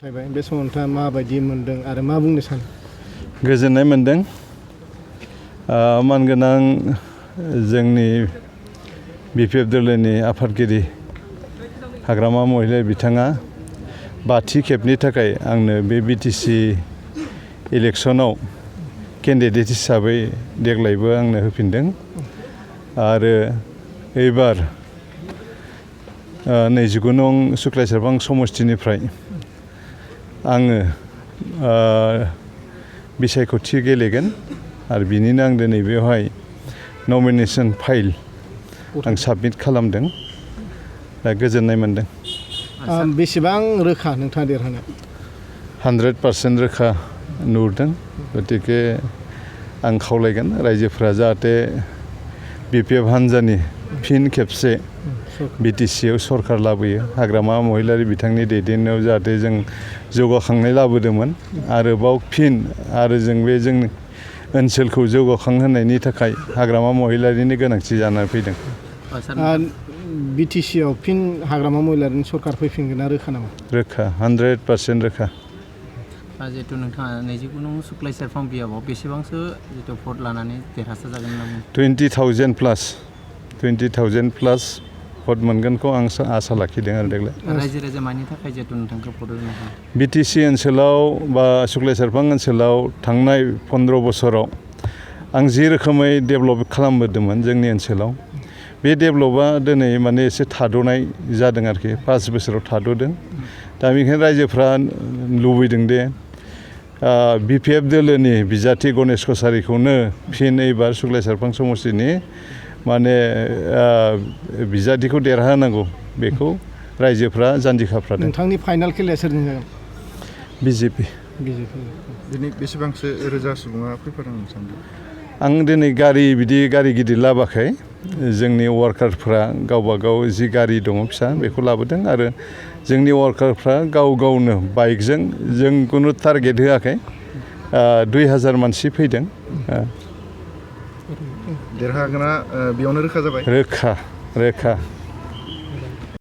देखायबाय बे समाव नोंथाङा माबायदि मोनदों आरो मा बुंनो सानो? गोजोननाय मोनदों। मानगोनां जोंनि बिपिएफ दोलोनि आफादगिरि हाग्रामा महिलारि बिथाङा बाथि खेबनि थाखाय आंनो बे बिटिसि इलेक्सनाव केन्डिडेट हिसाबै देग्लायबो आंनो होफिनदों आरो एबार 29 नं सुक्लायसेरफां समष्टिनिफ्राय आङो बिसायख'थि गेलेगोन आरो बिनिनो आं दिनै बेवहाय नमिनेसन फाइल आं साबमिट खालामदों। दा गोजोननाय मोनदों। बेसेबां रोखा नोंथाङा देरहानो? 100% रोखा नुहुरदों। गतिके आं खावलायगोन रायजोफोरा जाहाथे बिपिएफ हान्जानि फिन खेबसे बिटिसिआव सरकार लाबोयो। हाग्रामा महिलारि बिथांनि दैदेननायाव जाहाथे जों जौगाखांनाय लाबोदोंमोन आरोबाव फिन आरो जों बे जोंनि ओनसोलखौ जौगाखांहोनायनि थाखाय हाग्रामा महिलारिनि गोनांथि जानानै फैदों। बिटिसिआव फिन हाग्रामा महिलारिनि सरकार फैफिनगोन ना रोखा नामा? रोखा 100% रोखा। जिहेतु नोंथाङा 29 नं सुक्लायसेरफां बियाबाव बेसेबांसो जितु भट लानानै देरहासार जागोन होनना बुङो? 20,000 प्लास भट मोनगोनखौ आं आसा लाखिदों आरो देग्लाय। रायजो मानि थाखाय जिहेतु नोंथांखौ भट होनो हागोन? बिटिसि ओनसोलाव बा सुक्लायसेरफां ओनसोलाव थांनाय 15 बोसोराव आं जि रोखोमै डेभेलप खालामबोदोंमोन जोंनि ओनसोलाव बे डेभेलपआ दिनै माने एसे थाद'नाय जादों आरोखि 5 बोसोराव थाद'दों। दा बेनिखायनो रायजोफ्रा लुबैदों दे बिपिएफ दोलोनि बिजाथि गणेश कछारिखौनो फिन एबार सुक्लायसेरफां समष्टिनि माने बिजाथिखौ देरहानांगौ बेखौ रायजोफ्रा जान्जि खाफ्रादों। नोंथांनि फाइनाल खेलाया सोरजों जागोन? बिजेपि। दिनै बेसेबांसो रोजा सुबुङा फैफादों सानदों? आं दिनै गारि गिदिर लाबोयाखै। जोंनि वार्कारफ्रा गावबा गाव जि गारि दङ फिसा बेखौ लाबोदों आरो जोंनि वार्कारफ्रा गाव गावनो बाइकजों जों कुनु टारगेट होआखै। 2000 मानसि फैदों। देरहागोना बेयावनो रोखा जाबाय? रोखा।